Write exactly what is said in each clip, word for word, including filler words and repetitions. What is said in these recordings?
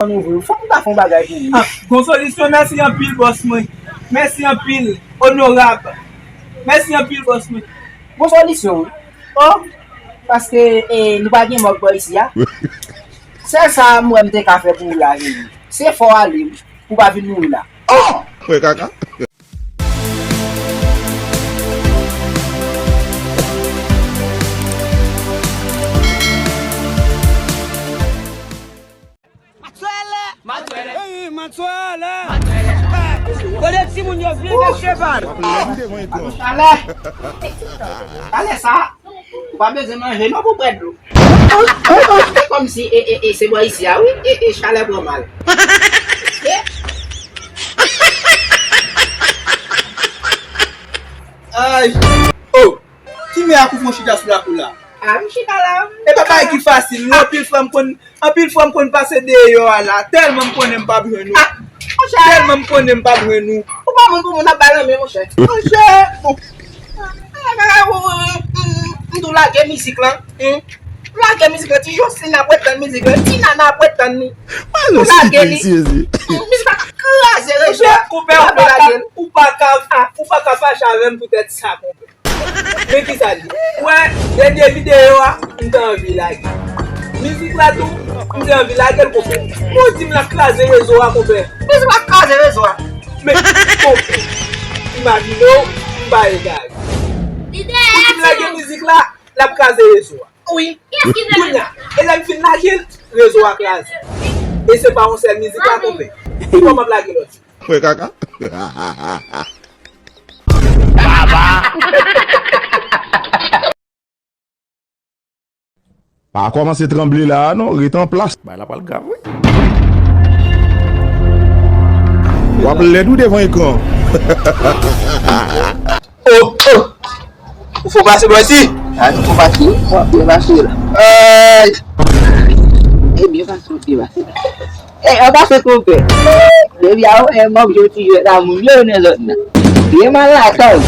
Konn ouvri, fòk m ta fè yon bagay pou ou. Ah, gon solisyon, mèsi anpil, bòs mwen. Mèsi anpil, onorab. Mèsi anpil, bòs mwen. Gon solisyon, wi. Oh, paske, eh, nou pa gen mòg bò isi a. Sèl sa m wè m te ka fè pou ou la, vini. Se fè w ale, wi, pou w pa vin mouri la. Oh! Frè kaka. Matswele! Matswele! Ey, Matswele! Kote timoun yo vin nan cheval? Talè! Talè sa, ou pa bezwen manje non pou bwè dlo. Se kòmsi, e, e, e, se bò isi a, wi, e, e, chalè pran mal. E? Ay! Oh! Ki mè ak ou fon chita sou lakou la? Ah, m chita la. E pa bagay ki fasil, non. Anpil fwa m konn, anpil fwa m konn pase deyò a la. Tèlman m konnen m p ap jwenn ou. Ah, monchè. Tèlman m konnen m p ap jwenn ou. Ou pa moun pou moun ap bay lanmen, monchè. Monchè, bon. M tou lage mizik lan. Hmm. Lage mizik lan, ti Jocelyn ap ret tann mizik lan, ti Nana ap ret tann li. Ou lage li. Mizik la kraze rezo a. Ou pa ka, ou pa ka, ou pa ka fache avè m poutèt sa, konpè. Men kisa l ye? Ou wè, dènye videyo a, m te anvi lage. Mizik la tou, m te anvi lage l, konpè. Ou di m l ap kraze rezo a, konpè. Mizik la kraze rezo a. Men, konpè, imajine w, m pa egare. Ou di m lage mizik la, l ap kraze rezo a. Wi. Kounye a, e lè m fin lage l, rezo a kraze. E se pa yon sèl mizik la, konpè. Kòman m ap lage lòt? Frè kaka. Pa kòmanse tranble la a non, ret an plas. Bagay la pral grav, wi. W ap lèd wi devan ekran. Oh, oh. Ou fò pase bò isi? A, nou fò pase, w ap byen pase la. Ay. E byen pase, w ap byen pase la. E, an pase konpè. Depi a, e, m ap jwe ti jwèt la, moun yo nan zòn nan. Byen mal lakay.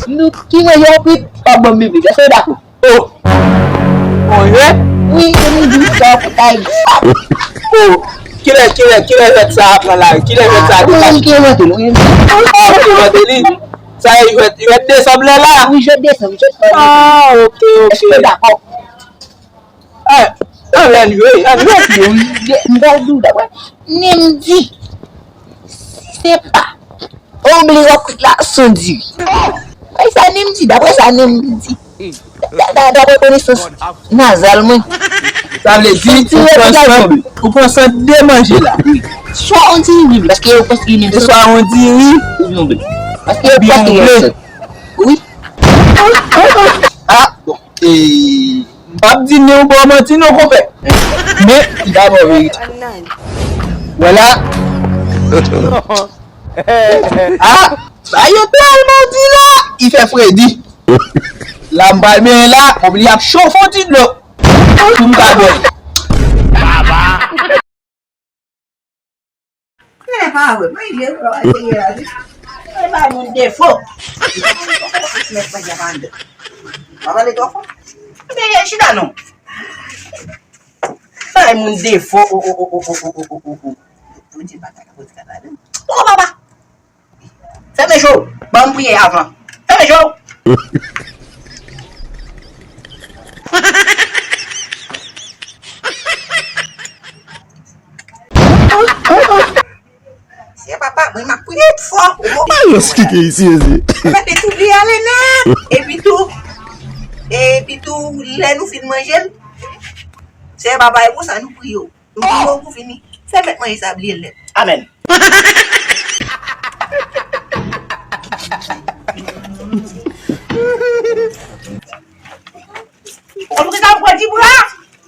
Nou ki manje yon pit, pa ban m bebe. Èske w dakò? Oh! Bon jwèt? Wi, e nou di sa pou kay. Oh! Kilè, kilè, kilè jwèt sa a pran la? Kilè jwèt sa a degaje? Wi, ki mete l, wi. Oh, ki mete li? Sa e jwèt, jwèt desanm la la? Wi, jwèt desanm, jwèt desanm. Ah, ok, ok. Èske w dakò? Ah, ann jwe, ann jwe. Wi, m pral di w, daprè Nimdi, si se pa Onbli Ròkrit la, s on diri. Bay sa Nimdi, daprè sa Nimdi. Da-, da-, daprè konesans nazal mwen. Sa vle di, ou pran sant, ou pran sant de manje la. Swa on diri, paske yo panse li menm. Swa on diri. Oubyen on blé. Paske yo panse li menm. Wi. Ah, bon. E, m p ap di non, m p ap manti non, konpè. Men, li pa bò verite. Vwala. Ah, sa yo tèlman di la, li fè fredi. La m pral benyen la, konpè li ap chofe yon ti dlo. Pou m ka bwè. Mwen pa wè, mwen vye, mwen pa wè, se la di. Mwen pa moun defo. Mwen pa pale twò fò. Mwen vye chita non. Bay moun defo, o, o, o. Pou di pa ta ka pote kata la. O, papa. Fèmen je w. Ban m priye avan. Fèmen je w. Se papa, mwen m ap priye fò. Alòs, ki ke isi, isi? Mwen te tou bliye ale nèt. Epi tou, epi tou, lè nou fin manje l, se papa, e pou sa nou priye w. Nou priye w pou fini. Fè mèt manje sa bliye l nèt. Amèn. Ou konn kisa m pran ti bra?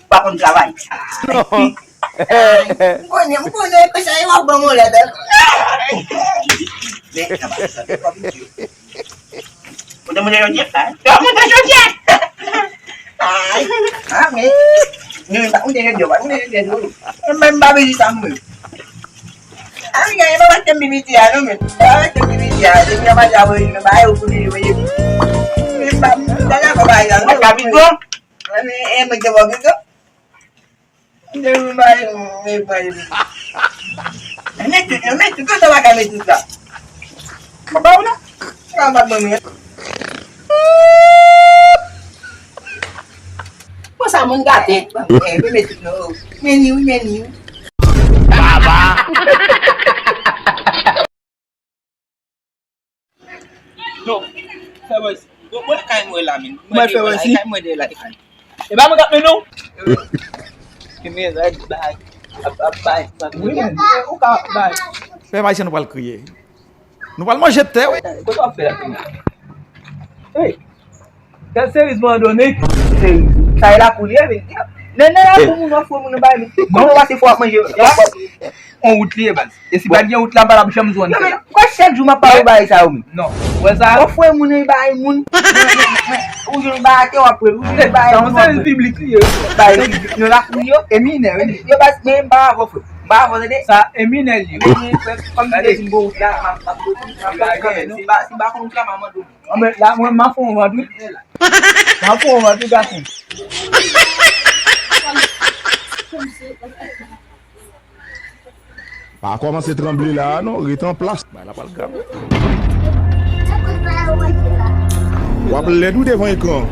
Ou pa konn travay. M konnen, m konnen, konsa yo ap ban m yon lèt. Men, sa pa sa, se pa piti. Ou te monte jodi a? Te monte jodi a? Ay, ah, men. Nou, nou pa monte jodi a, pa monte jodi a, nou. Mwen menm pa bezwen sa, mwen. Ah, wi, e pa paske m pi piti a, non, men. E pa paske m pi piti a, depi nan mache a, mwen, mwen, ba, yo, pou li, mwen, mwen, pa, m ta dakò, pa egzanp. Mwen, kapito? Mwen, e, mwen, te bò pito. Mete tout, mete tout, tout sa bagay mete tout la. Papa ou la? Sa pa ban mwen. Bon, sa moun gate. Eh, mete tout non. Meni wi, meni wi. Baba. Non, fè mwen si. Bon, mwen kay mwen la, men. Mwen fè mwen si. Kay mwen de la, kay. E pa mwen k ap mennen w. Ke men rèd bay. Ap, ap bay. Wi, men. Ou ka bay. Pèp Ayisyen, nou pral kriye. Nou pral manje tè, wi. Kote w ap fè la, kounye a? Hey. Gad serizman, Donik. Seriz. Sa e lakou li ye, men. Nan, nan lakou moun, w ap fwe moun nan bay, men. Kòman w pase fò w ap manje? On wout li ye, baz. E si pa t gen wout la, m pa t ap janm jwenn sa. Kwa chak jou m ap pale bagay sa yo, men. Non. Wè sa? W ap fwe moun, e bay moun. Ou jwenn bagay atè, w ap fwe l. Ou jwenn bagay moun, w ap fwe l. Sa yon sèvis piblik li ye. Bagay piblik. Nan lakou yo, e minè, wi. Yo baz, men m pa avè w, frè. M pa avè w, tande? Sa e minè li ye. Men, men, frè, kòm se yon bon wout la, m ap, m ap, m ap, m ap, kanmenm. Si m pa, si m pa konn wout la, m a mande w. Anben, la, mwen, m a fè yon vant, wi. M a fè yon vant, wi, gason. Pa kòmanse tranble la a, non. Ret an plas. Bay la pral grav. W ap lèd, wi, devan ekran.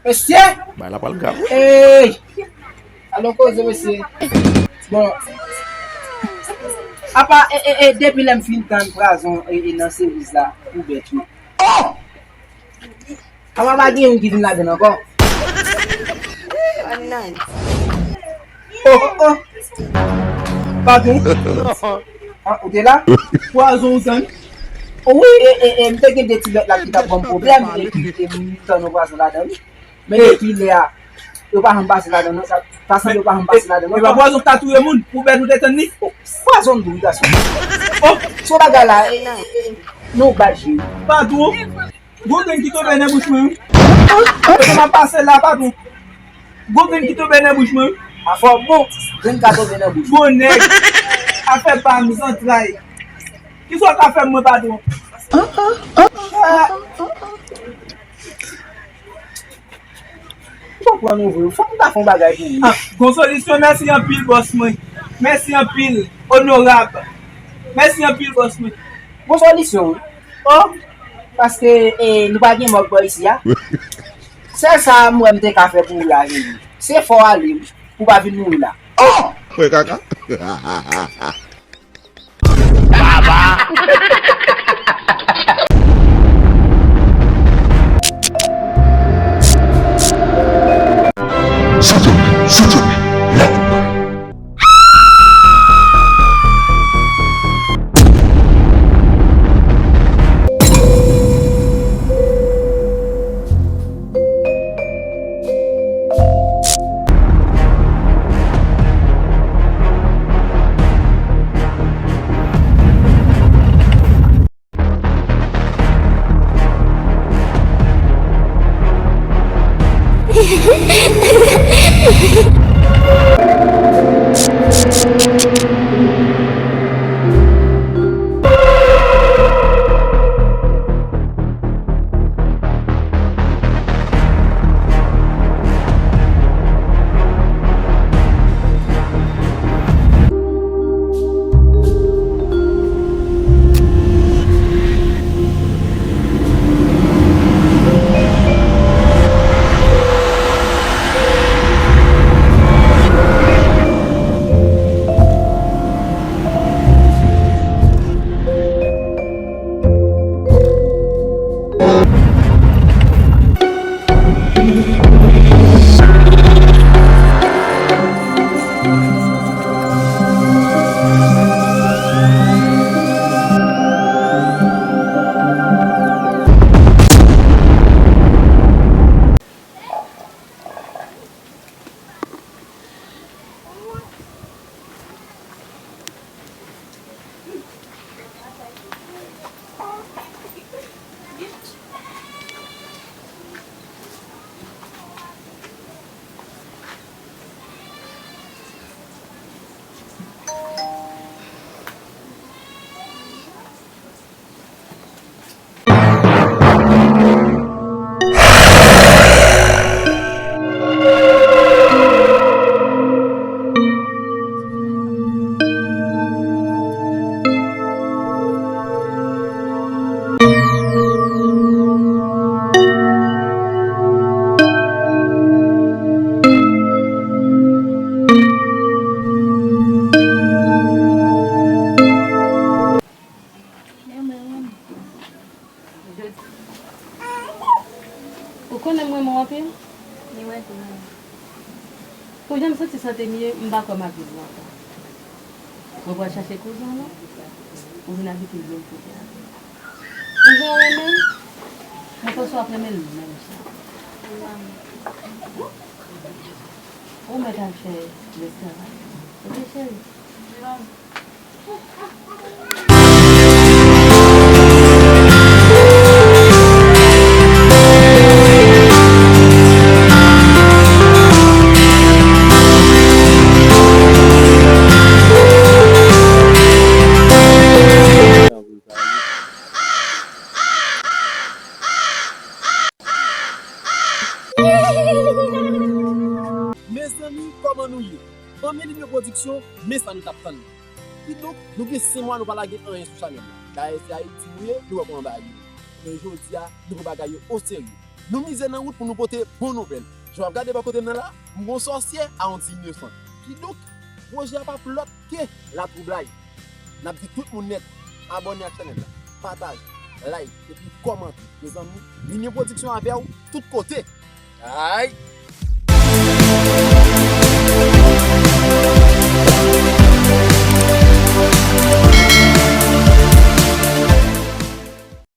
Mesye! Bay la pral grav. Ey! Alon koze, mesye. Bon. Apa, e, e, e, depi lè m fin tann pwazon, e, e, nan sevis la, pou bèt yo. Oh! Apa, pa gen youn ki vin ladan ankò? Oh, oh, oh. Patwon. Ah, ou te la? Pwazon ou tann? Wi, e, e, e, m te gen de ti bèt la ki t ap ban m pwoblèm, epi, epi m tann yon pwazon ladan, wi. Men depi lè a, yo pa janm pase ladan, non, sa, sa sanble yo pa janm pase ladan, non. E pa pwazon k ta touye moun, pou bèt ou te tann li? Oh, pwazon m di w, wi, gason. Oh! Se yon bagay la, e, e, e, non, bal jwe. Patwon. Gwo grenn ki tonbe nan bouch mwen, wi. Kote m ap pase la, patwon. Gwo grenn ki tonbe nan bouch mwen, wi. A fò bon, grenn ka tonbe nan bouch. Gwo nèg. Afè pa m, zantray. Kisa w ka fè m, mwen, patwon? Ah. Ou konprann ou vre. Fòk m ta fè yon bagay pou ou. Ah, gon solisyon, mèsi anpil, bòs mwen. Mèsi anpil, onorab. Mèsi anpil, bòs mwen. Gon solisyon, wi. Oh, paske, eh, nou pa gen mòg bò isi a. Sèl sa m wè m te ka fè pou ou la, se fè w ale, wi, pou w pa vin mouri la. Oh! Mwen kaka. Baba! Sou tout, sou tout, lèt. Renmen w anpil? Li renmen tou mwen. Pou jan m santi sante m ye, m pa kwè m ap viv lontan. Mwen pral chache kouzen w lan, ou vin abite l menm kote avè m. Kouzen w renmen l, mwen panse w ap renmen l menm jan. Ou mèt al fè lòt travay. Oke, cheri? Mezanmi, kòman nou ye? Fanmi Limye Pwodiksyon, men sa nou t ap tann. Kidonk, nou gen senk mwa nou pa lage anyen sou chanèl la. Dayè, se Ayiti nou ye, nou wè kòman bagay yo ye. Men jodi a, nou pran bagay yo oserye. Nou mize nan wout pou nou pote bon nouvèl. Jan w ap gade bò kote m nan la, m gon sòsyè a yon ti inosan. Kidonk, pwojè a p ap lòt ke latwoublay. N ap di tout moun nèt, abòne ak chanèl la, pataje, like, epi kòmante. Mezanmi, Limye Pwodiksyon avè w tout kote. Ay!